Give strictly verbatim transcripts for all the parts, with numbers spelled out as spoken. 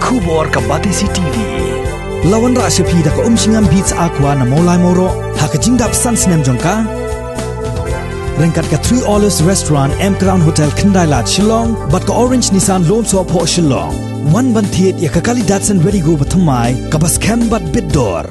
Khubor ka Batesi T V. La wanrah sha phi da ka Umshngam Beats Aqua na Mawlai Mawroh ha ka jingdap san snem jong ka. Ryngkat ka Three Olives Restaurant, M Crown Hotel, Khyndai Lad, Shillong, bad ka Orange Nissan Lumsohphoh, Shillong. Wan ban thied ïa ka kali Datsun Redi-GO bathymmai kaba skhem bad bit dor.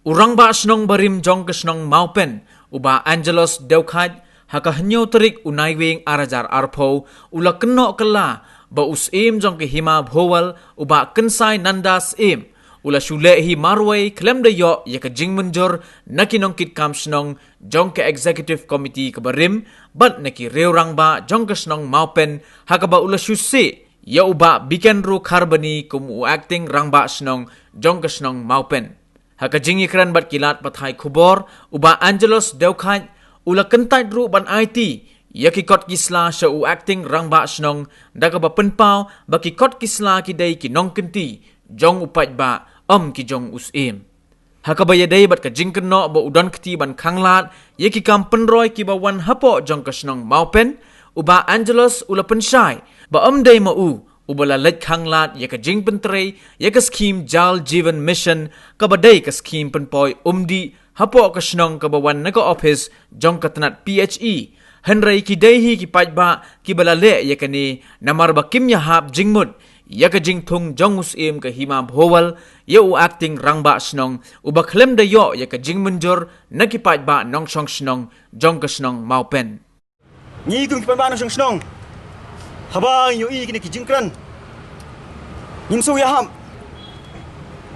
U Rangbah Shnong barim jong ka shnong Mawpen, u Bah Angelos Dewkhait, ha ka hynñiew tarik u Naiwieng ar hajar arphew, u la kynnoh kylla ba u Syiem jong ka Hima Bhowal, u Bah Kynsai Nanda Syiem, u la shu leh hi marwei khlem da ïoh ïa ka jingmynjur na ki nongkitkam shnong jong ka Executive Committee kaba rim bad na ki riew rangbah jong ka shnong Mawpen, ha kaba u la shu sieh ïa u Bah Bikendru Kharbani kum u Acting Rangbah Shnong jong ka shnong Mawpen. Ha ka jingïakren bad ki lad pathai khubor, u Bah Angelos Dewkhait u la kyntait ruh ban aiti ïa ki kot ki sla sha u Acting Rangbah Shnong, da kaba pynpaw ba ki kot ki sla ki dei ki nongkynti jong u paidbah, ym ki jong u Syiem. Ha kaba ïadei bad ka jingkynnoh ba u don kti ban khanglad ïa ki kam pynroi kiba wan hapoh jong ka shnong Mawpen, u Bah Angelos u la pynshai ba ym dei ma u uba la leit khanglad ïa ka jingpyntrei ïa ka skhim Jal Jeevan Mission, kaba dei ka skhim pynpoi umdih hapoh ka shnong kaba wan na ka ophis jong ka tnat P H E. Hynrei ki dei hi ki paidbah kiba la leh ïa kane namar ba kim ïahap jingmut ïa ka jingthung jong u Syiem ka Hima Bhowal ïa u Acting Rangbah Shnong, uba khlem da ïoh ïa ka jingmynjur na ki paidbah nongshong shnong jong ka shnong Mawpen. Ngi kum ki paidbah nongshong shnong, haba ngi ïohi kine ki jingkren, ngim sngewhap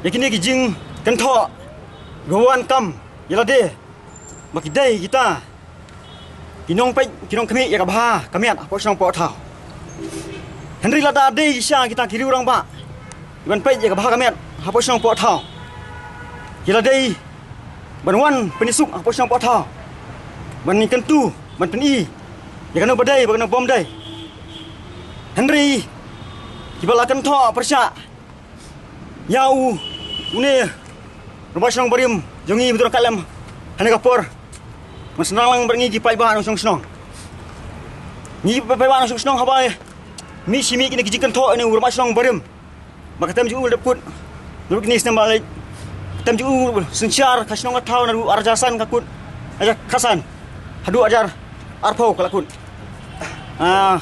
ïa kine ki jingkynthoh ba wan kam ïa lade ba ki dei kita ki nongpeit, ki nongkhmih ïa ka bha ka miat hapoh shnong poh thaw. Hynrei lada dei shisha kita ki riew rangbah kiban peit ïa ka bha ka miat hapoh shnong poh thaw, ki la dei ban wan pynïasuk hapoh shnong poh thaw, ban ïakyntu, ban pyni ïa kano ba dei bad kano bym dei. Hynrei kiba la kynthoh pyrshah ïa u, une u rangbah shnong barim jong ngi ba don ka lem ha kane ka por, ngan sdang lang bad ngi ki paidbah nongshong shnong. Ngi paidbah nongshong shnong haba mih shi mih kine ki jingkynthoh ïa une u rangbah shnong barim, ba ka term jong u la dep kut naduh kine ki snem ba la leit. Ka term jong u synshar ka shnong ka thaw naduh ar hajar san ka kut, ar hajar khatsan haduh ar hajar arphew ka la kut. Ah,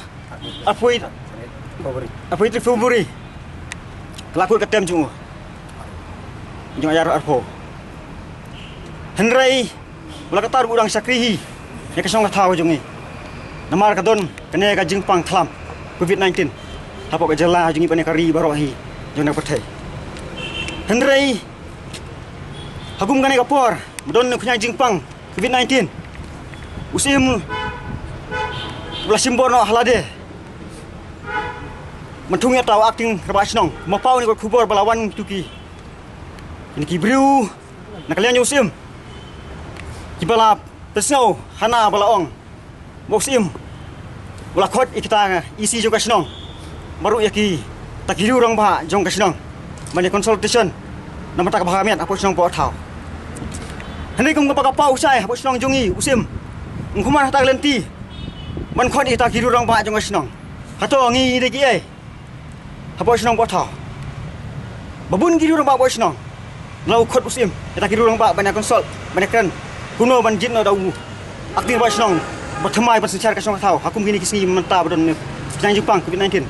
arphew, arphew tarik February ka la kut ka term jong u, jong ar hajar arphew. Hynrei wat la katta ruh u dang shakri hi ïa ka shnong ka thaw jong ngi, namar ka don kane ka jingpang khlam covid nineteen hapoh ka jylla jong ngi bad na ka ri baroh hi jong na ka pyrthei. Hynrei ha kum kane ka por ba don ka jingpang covid nineteen, u Syiem u la shim bor noh ha lade ban thung ïa uta u Acting Rangbah Shnong. Kumba paw ïa kane ka khubor ba la wan kito ki, kine ki briew na ka liang jong u Syiem kiba la pynsngew hana ba la ong ba u Syiem u la khot ïa kita EC jong ka shnong, baroh ïa kita ki riew rangbah jong ka shnong ban ïa consultation na ka bynta ka bha ka miat hapoh shnong poh thaw. Hynrei kum kaba ka paw u shai, hapoh shnong jong ngi u Syiem um kham wan ha kata ka lynti ban khot ïa kita ki riew rangbah jong ka shnong. Hato ngi dei kiei hapoh shnong poh thaw? Ba bun ki riew rangbah hapoh shnong, la u khot u Syiem ïa kita ki riew rangbah ban ïa consult, ban ïa kren kumno ban jied noh da u Acting Rangbah Shnong ba thymmai ban synshar ka shnong ka thaw ha kum kine ki sngi mynta ba don ne ka jingpang covid nineteen,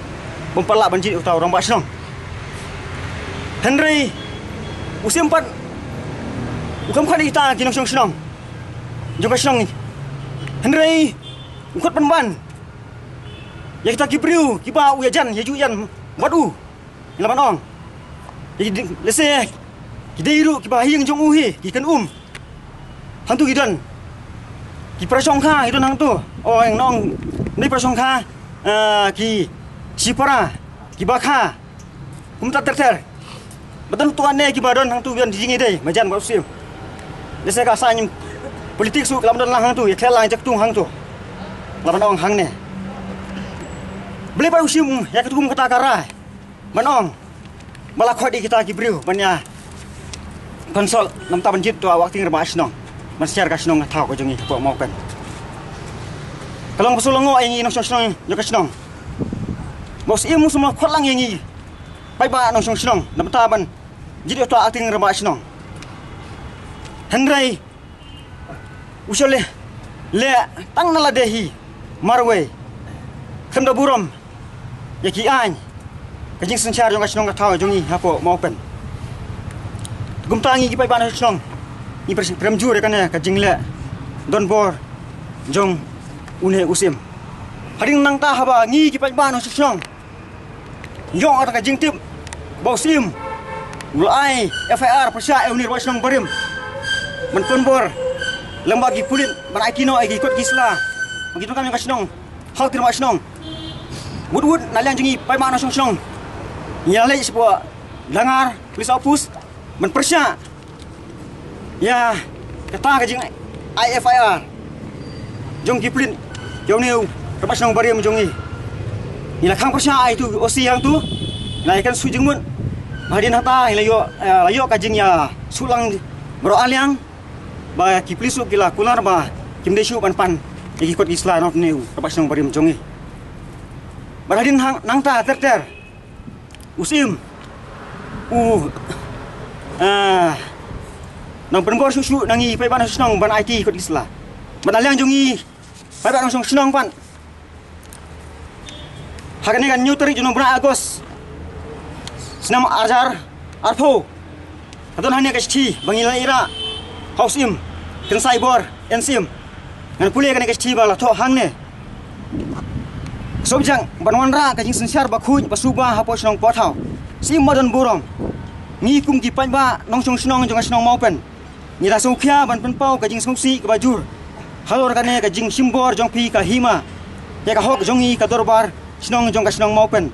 bym pat lah ban jied ïa uta u rangbah shnong. Hynrei u Syiem pat u kham khot ïa kita ki nongshong shnong jong ka shnong, hynrei u khot pynban ïa kita ki briew kiba u ïajan ïajuh ïajan bad u. Ngi lah ban ong, lehse ki dei ruh kiba ha ïing jong u hi, ki kynum. Hangto ki don ki para shongkha, ki don hangto. O, ngi ong, dei para shongkha, eh, ki shipara, ki bakha, kumta ter ter. Ba don to ne kiba don hangto, ki don jingïadei marjan bad u Syiem. Lehse ka saiñ politics ruh ki lah ban don lang hangto, ïa khleh lang, ïa jaktung hangto. Lah ban ong hangne, balei pat u Syiem ïa katu kum kata ka rai ban ong ba la khot ïa kita ki briew ban ïa consult na ka bynta ban jied uta u Acting Rangbah Shnong ban synshar ka shnong ka thaw ka jong ngi hapoh Mawpen. Ka long ka shu lyngngoh ïa ngi nongshong shnong jong ka shnong ba u Syiem um shym la khot lang ïa ngi paidbah nongshong shnong na bynta ban jied ïa uta u acting rangbah shnong. Hynrei u shu leh, leh tang na lade hi marwei. Khlem da burom ïa ki aiñ ka jingsynshar jong ka shnong ka thaw jong ngi hapoh Mawpen. Kumta ngi ki paidbah nongshong shnong ngi pyrshang prem jur ïa kane ka jingleh donbor jong une u syiem. Hadien nangta haba ngi ki paidbah nongshong shnong ïoh ïa ka jingtip ba u syiem u la ai F I R pyrshah ïa une u rangbah shnong barim ban pynbor lem bad ki pulit ban aiti noh ïa ki kot ki sla bad ki dohkam jong ka shnong ha u rangbah shnong. Wut wut na liang jong ngi paidbah nongshong shnong ngi la leit shapoh Dangar police outpost ban pyrshah ïa kata ka jingai F I R jong ki pulit ïa une u rangbah shnong barim jong ngi. Ngi la khang pyrshah ïa utu u O C hangtu, la ïa kan shu jingmut. Hadien hangta ngi la ïoh, eh, la ïoh ka jingïasuk lang baroh arliang ba ki pulit suk ki la kular ba kim dei shuh ban pan ïa ki kot ki sla na une u rangbah shnong barim jong ngi. Bad hadien hang nangta ter ter u syiem u, ah, nang pynbor shuh shuh na ngi paidbah nongshong shnong ban aiti kot ki sla. Bad na liang jong ngi paidbah nongshong shnong pat, ha kane ka hynñiew tarik jong u bnai August snem ar hajar arphew, ka don hangne ka shithi ba ngi la ïarah ha u syiem Kynsai Bor N Syiem. Ngan pule kane ka shithi ba la thoh hangne. Subject: ban wanrah ka jingsynshar bakhuid basuba hapoh shnong Pohthaw. Syiem ba don burom, ngi kum ki paidbah nongshong shnong jong ka shnong Mawpen ngi la sngewkhia ban pynpaw ka jingsngewsih kaba jur halor kane ka jingshimbor jong phi ka hima ïa ka hok jong ngi ka dorbar shnong jong ka shnong Mawpen.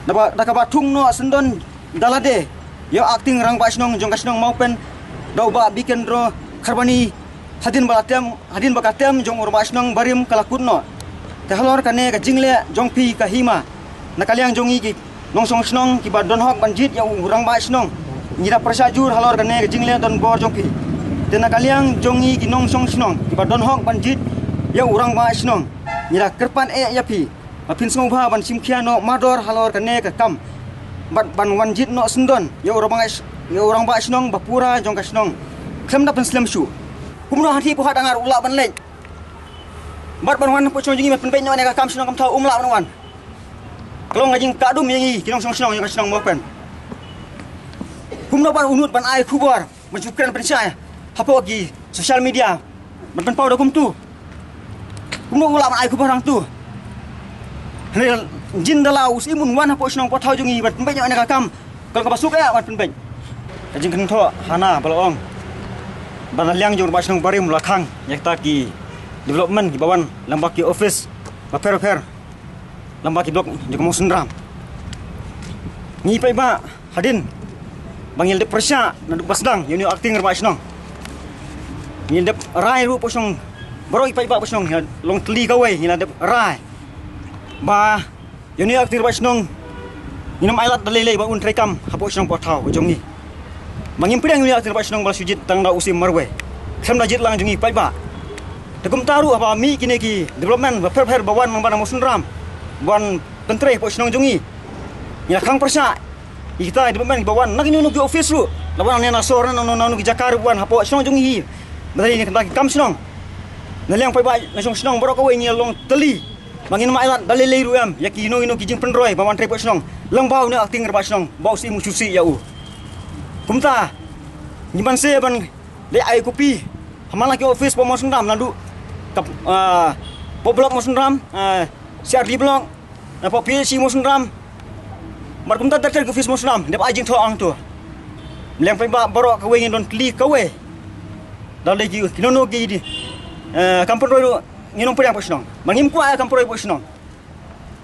Da ba, da kaba thung noh syndon da lade ïa u acting rangbah shnong jong ka shnong Mawpen da u Bah Bikendro Kharbani, hadien ba la tem, hadien ba ka term jong u rangbah shnong barim ka la kut noh. Te halor kane ka jingleh jong phi ka hima, na ka liang jong ngi ki nongshong shnong kiba don hok ban jied ïa u rangbah shnong, ngi da pyrshah jur halor kane ka jingleh donbor jong phi. Te na ka liang jong ngi ki nongshong shnong kiba don hok ban jied ïa u rangbah shnong, ngi da kyrpad eh ïa phi ba phin sngewbha ban shim khia noh mardor halor kane ka kam bad ban wan jied noh syndon ïa u rangbah sh-, ïa u rangbah shnong ba pura jong ka shnong khlem da pynslem shuh. Kumno hangne Bah Dangar u lah ban leit bad ban wan hapoh shnong jong ngi ban pynbeit noh ïa ka kam shnong kam thaw, um lah ban wan. Ka long ka jingkah dum ïa ngi ki nongshong shnong jong ka shnong Mawpen. Kumno ban u nud ban ai khubor ban shu kren pynshai hapoh ki social media ban pynpaw da kumtu. Kumno u lah ban ai khubor hangtu? Hynrei jin da la u syiem un wan hapoh shnong Pohthaw jong ngi ban pynbeit noh ïa ka kam, ka long kaba suk eh ban pynbeit. Ka jingkynthoh hana ba la ong ba na liang jong u rangbah shnong barim u la khang ïa kita ki development kiba wan lem bad ki office bapher bapher lem bad ki block jong ka Mawsynram. Ngi paidbah hadien ba ngi la dep pyrshah naduh ba sdang ïa une u acting rangbah shnong, ngi la dep rai ruh hapoh shnong, baroh ki paidbah hapoh shnong ngi la long tylli kawei, ngi la dep rai ba ïa une u acting rangbah shnong ngin ym ailad da lei lei ba un treikam hapoh shnong Pohthaw jong ngi. Ba ngim pdiang ïa une u acting rangbah shnong ba la shu jied tang da u syiem marwei, khlem da jied lang jong ngi paidbah. Te kumta ruh haba mih kine ki development bapher bapher ba wan lem bad na Mawsynram ban pyntrei hapoh shnong jong ngi, ngi la khang pyrshah ïa kita ki development kiba wan na kino kino ki office ruh, la wan na sor na kino kino ki jaka ruh, wan hapoh shnong jong ngi. Ba dei na kita ki kam shnong, na liang paidbah nongshong shnong baroh kawei ngi la long tylli ba ngin ym ailad da lei lei ruh em ïa kino kino ki jingpynroi ba wan trei hapoh shnong lyngba une u acting rangbah shnong ba u syiem u shu sih ïa u. Kumta ngi banse ban leit ai copy ha man la ki office hapoh Mawsynram, naduh ka, ah, hapoh block Mawsynram, ah, C R D block, napoh P H C Mawsynram, bad kumta ter ter ki office Mawsynram, dep ai jingthoh hangtu. Liang paidbah baroh kawei ngi don tylli kawei da lei ki, kino kino ki, eh, kam pynroi ruh ngin ym pdiang hapoh shnong. Ba ngim kwah ïa kam pynroi hapoh shnong.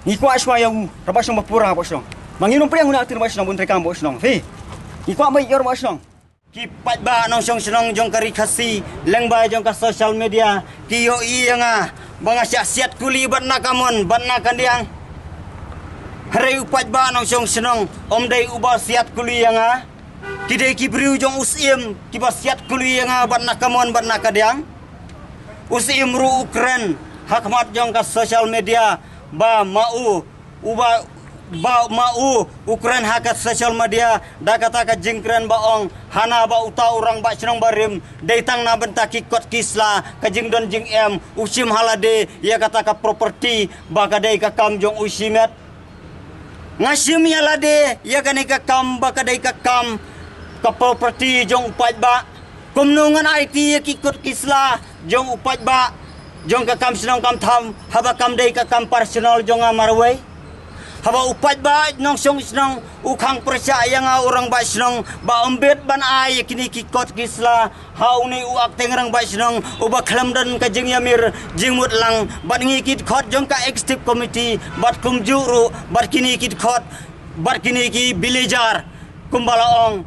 Ngi kwah shuwa ïa u rangbah shnong ba pura hapoh shnong. Ba ngin ym pdiang une u acting rangbah shnong ba un treikam hapoh shnong. Phi, ngi kwah beit ïa u rangbah shnong. Ki paidbah nongshong shnong jong ka Ri Khasi lyngba jong ka social media ki ïohi ïa nga ba nga shah siat kuli bad na ka mon bad na ka diang. Hynrei u paidbah nongshong shnong um dei uba siat kuli ïa nga. Ki dei ki briew jong u syiem kiba siat kuli ïa nga bad na ka mon bad na ka diang. U syiem ruh u kren ha khmat jong ka social media ba ma u uba Ba ma u u kren ha ka social media da kata ka jingkren ba ong hana ba uta u rangbah shnong barim dei tang na bynta ki kot ki sla, ka jingdon jingem, u shim ha lade ïa kata ka property ba ka dei ka kam jong u shimet. Nga shim ïa lade ïa kane ka kam ba ka dei ka kam ka property jong u paidbah. Kumno ngan aiti ïa ki kot ki sla jong u paidbah jong ka kam shnong kam tham, haba kam dei ka kam personal jong nga marwei? Haba u paidbah nongshong shnong u khang pyrshah ïa nga u rangbah shnong ba ym bit ban ai ïa kine ki kot ki sla ha une u acting rangbah shnong uba khlem don ka jingïamir jingmut lang bad ngi ki dkhot jong ka executive committee bad kumjuh ruh bad kine ki dkhot bad kine ki villager kumba la ong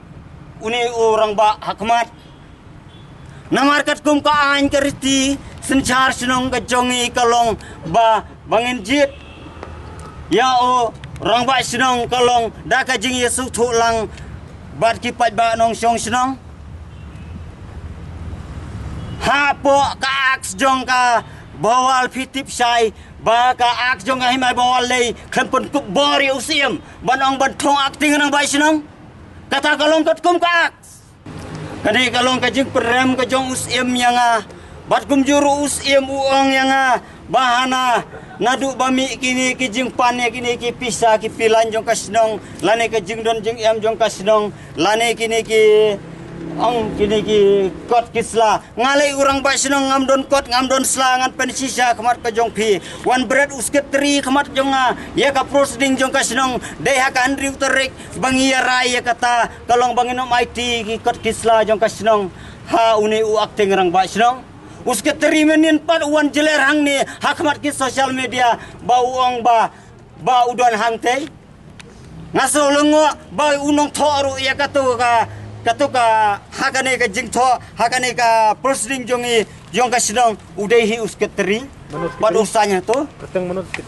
une u rangbah hakhmat. Namar katkum ka aiñ ka riti synshar shnong ka jong ngi ka long ba ba ngin jied ïa u rangbah shnong ka long da ka jingïasngewthuh lang bad ki paidbah nongshong shnong. Hapoh ka aks jong ka Bhowal phi tip shai ba ka aks jong ka Hima Bhowal lei khlem pynkup bor ïa u Syiem ban ong ban thung acting rangbah shnong. Kata ka long katkum ka aks. Kane ka long ka jingpyrem ka jong u Syiem ïa nga. Bad kumjuh ruh u Syiem u ong ïa nga ba hana naduh ba mih kine ki jingpan ïa kine ki pisa ki pilan jong ka shnong lane ka jingdon jingem jong ka shnong lane kine ki ong kine ki kot ki sla. Nga lei u rangbah shnong ngam don kot ngam don sla ngan pynshisha khmat ka jong phi. Wan bret u secretary khmat jong nga ïa ka proceeding jong ka shnong dei ha ka hynriew tarik ba ngi ïa rai ïa kata ka long ba ngin ym aiti ki kot ki sla jong ka shnong ha une u acting rangbah shnong. U secretary mynnin pat u wan jler hangne ha khmat ki social media ba u ong ba ba u don hangtei. Nga shu lyngngoh ba u nongthoh ruh ïa katu ka katu ka ha kane ka jingthoh ha kane ka proceeding jong i jong ka shnong u dei hi u secretary. Bad u saiñ hato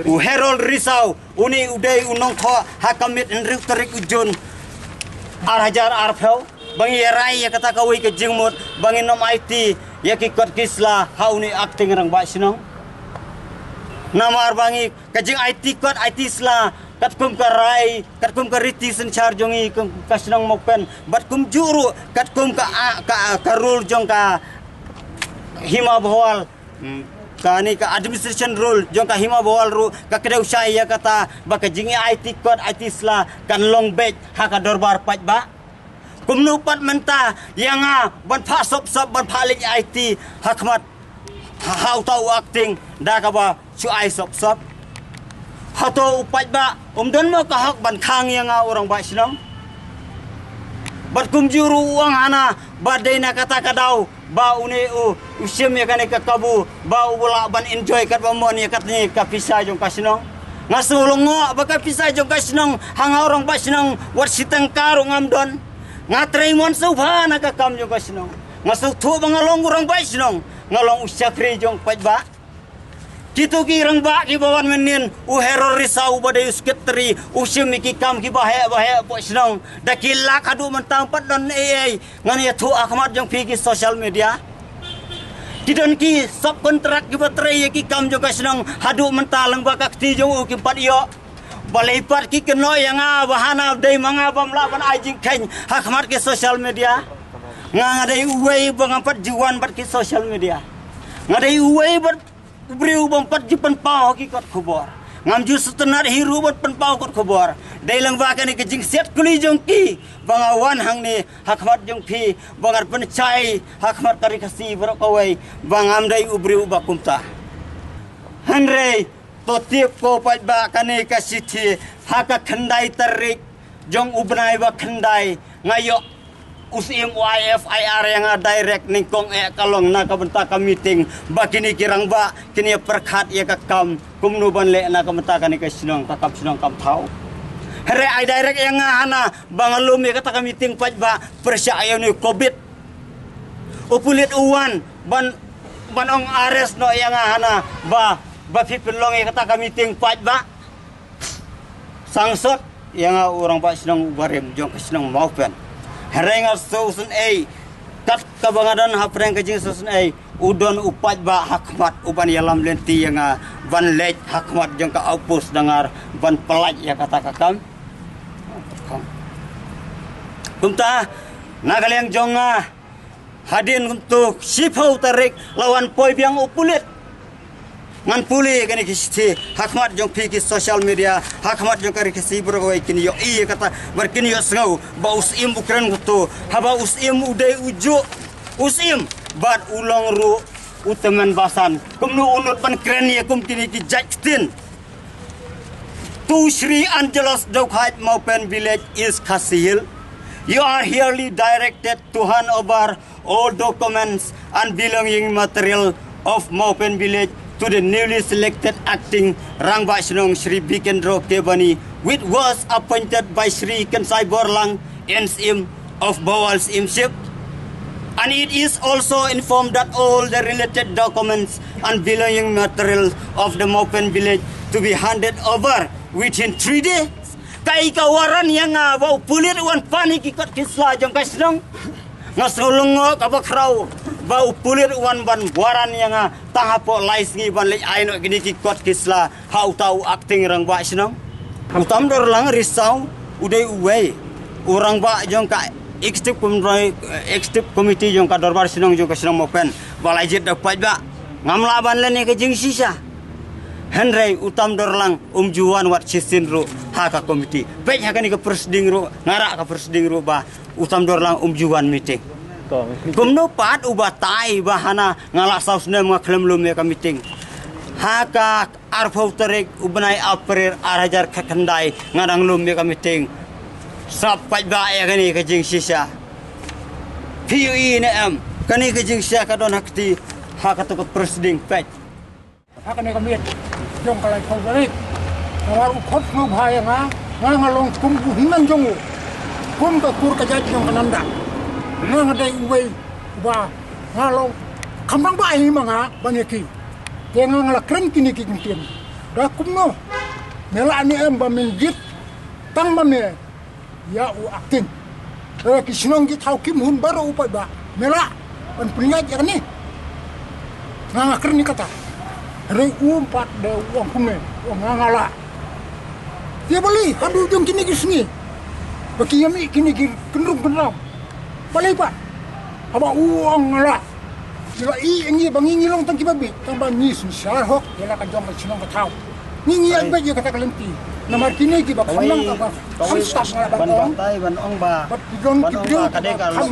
u Harold Risaw une u dei u nongthoh ha ka miet hynriew tarik u Jun ar hajar arphew. Ba ngi ïa rai ïa kata kawei ka jingmut ba ngin ym aiti ïa ki kot ki sla ha une u acting rangbah shnong. Namar ba ngi ka jing aiti kot aiti sla katkum ka rai katkum ka riti synshar jong i ka shnong Mawpen bad kumjuh ruh katkum ka ka ka rule jong ka Hima Bhowal. Kane ka administration rule jong ka Hima Bhowal ruh ka kdew shai ïa kata ba ka jing aiti kot aiti sla kan long beit ha ka dorbar paidbah. Kumno pat mynta ïa nga ban phah sop sop ban phah leit aiti ha khmat ha uta u acting da kaba shu ai sop sop. Hato u paidbah um don mo ka hok ban khang ïa nga u rangbah shnong? Bad kumjuh ruh u ong hana ba dei na kata ka daw ba une u u shim ïa kane ka kabu ba u lah ban enjoy katba mon ïa katne ka pisa jong ka shnong. Nga shu lyngngoh ba ka pisa jong ka shnong ha nga u rangbah shnong wat shi tyngka ruh ngam don. Nga trei mon sngewbha na ka kam jong ka shnong. Nga sngewthuh ba nga long u rangbah shnong nga long u shakri jong paidbah. Kitu ki rangbah kiba wan mynnin u Harold Risaw uba dei u secretary u shim ïa ki kam kiba heh ba heh hapoh shnong da ki lak haduh mynta pat don ei ei. Ngan ïathuh ha khmat jong phi ki social media. Ki don ki sub contract kiba trei ïa ki kam jong ka shnong haduh mynta lyngba ka kti jong u kim pat ïoh. Balei pat ki kynnoh ïa nga ba hana dei ma nga bym lah ban ai jingkheiñ ha khmat ki social media. Nga nga dei uwei ba ngam pat ju wan bad ki social media. Nga dei uwei bad u briew bym pat ju pynpaw ha ki kot khubor. Ngam ju sngewtynnat hi ruh ban pynpaw kot khubor. Dei lyngba kane ka jingsiat kuli jong ki ba nga wan hangne ha khmat jong phi ba ngan pynshai ha khmat ka ri Khasi baroh kawei ba ngam dei u briew ba kumta. Hynrei to tip ko paidbah kane ka shithi ha ka khyndai tarik jong u bnai ba khyndai nga ïoh u Syiem u I F I R ïa nga direct nyngkong eh ka long na ka bynta ka meeting ba kine ki rangbah kin ïa pyrkhat ïa ka kam kumno ban leh na ka bynta kane ka shnong ka kam shnong kam thaw. Hynrei ai direct ïa nga hana ba nga lum ïa kata ka meeting paidbah pyrshah ïa une u covid. U pulit u wan ban ban ong arrest noh ïa nga hana ba ba phi pynlong ïa kata ka meeting paidbah. Sangsot ïa nga u rangbah shnong u barim jong ka shnong Mawpen. Hynrei nga shu sngewsynei kat kaba nga don hapdeng ka jingsngewsynei U don u paidbah ha khmat u ban ïalam lynti ïa nga ban leit ha khmat jong ka outpost Dangar ban pyllait ïa kata ka kam. Kumta na ka liang jong nga, hadien kumto shiphew tarik la wan poi biang u pulit. Ngan pule kane ki shithi ha khmat jong phi ki social media, ha khmat jong ka ri Khasi baroh kawei kin ïohi ïa kata, bad kin ïohsngew ba u Syiem u kren kumto, haba u Syiem u dei u juh u Syiem bad u long ruh u tymmen basan. Kumno u nud ban kren ïa kum kine ki jait ktien? To Shri Angelos Dokhait, Mawpen Village, East Khasi Hills. You are hereby directed to hand over all documents and belonging material of Mawpen Village to the newly selected acting Rangbah Shnong Shri Bikendro Kebani, which was appointed by Shri Kynsai Borlang, N Syiem of Bawal Syiemship. And it is also informed that all the related documents and belonging materials of the Mawpen village to be handed over within three days. Kaei ka warrant ïa nga ba u pulit u wan pan ïa ki kot ki sla jong ka shnong? Nga sngew lyngngoh kaba khraw ba u pulit u wan ban warrant ïa nga tang hapoh lai sngi ban leit ai noh kine ki kot ki sla ha uta u acting rangbah shnong. U Tamdorlang Risaw u dei uwei u rangbah jong ka executive com-, executive committee jong ka dorbar shnong jong ka shnong Mawpen ba la jied da u paidbah. Ngam lah ban len ïa ka jingshisha. Hynrei u Tamdorlang um ju wan wat shisien ruh ha ka committee. Peit ha kane ka proceeding ruh, nga rah ka proceeding ruh ba u Tamdorlang um ju wan meeting. Kumno pat u batai ba hana nga la saw snem nga khlem lum ïa ka meeting? Ha ka arphew tarik u bnai April ar hajar khatkhyndai nga dang lum ïa ka meeting. Sngap paidbah ïa kane ka jingshisha. Phi ïohi ne em? Kane ka jingshisha ka don ha kti ha kato ka proceeding, peit. Ha kane ka miet jong ka laiphew tarik, namar u khot sngewbha ïa nga, nga nga long kum u hynmen jong u, kum ka kur ka jait jong ka Namdah. Nga nga dei uwei uba nga long kham rangbah hi ma nga ban ïa ki. Te nga nga la kren kine ki ktien. Da kumno me lah ne em ba men jied tang ma me ïa u acting? Te ki shnong ki thaw kim hun baroh u paidbah, me lah ban pynïaid ïa kane? Nga nga kren ïa kata. Hynrei um pat de u ong kumne, u ong nga nga lah. Te balei haduh jong kine ki sngi ba ki ïa mih kine ki kynrum kynram? Balei pat haba u ong nga lah? Ki la ïohi ïa ngi ba ngi ngi long tang kiba bieit, tang ba ngi synshar hok ïa la ka jong ka shnong ka thaw. Ngi ngi ïa beit ïa kata ka lynti. Namar kine kiba kham nang kaba kham stad nga la ban ong. Ban batai ban ong ba, bad ki don ki briew kiba kham,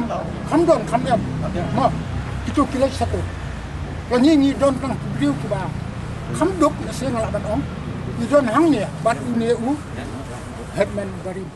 kham don kham em. Mo, kito ki leit shato. Ba ngi ngi don tang ki briew kiba kham duk, ïa seh nga la ban ong. Ngi don hangne bad une u headman barim.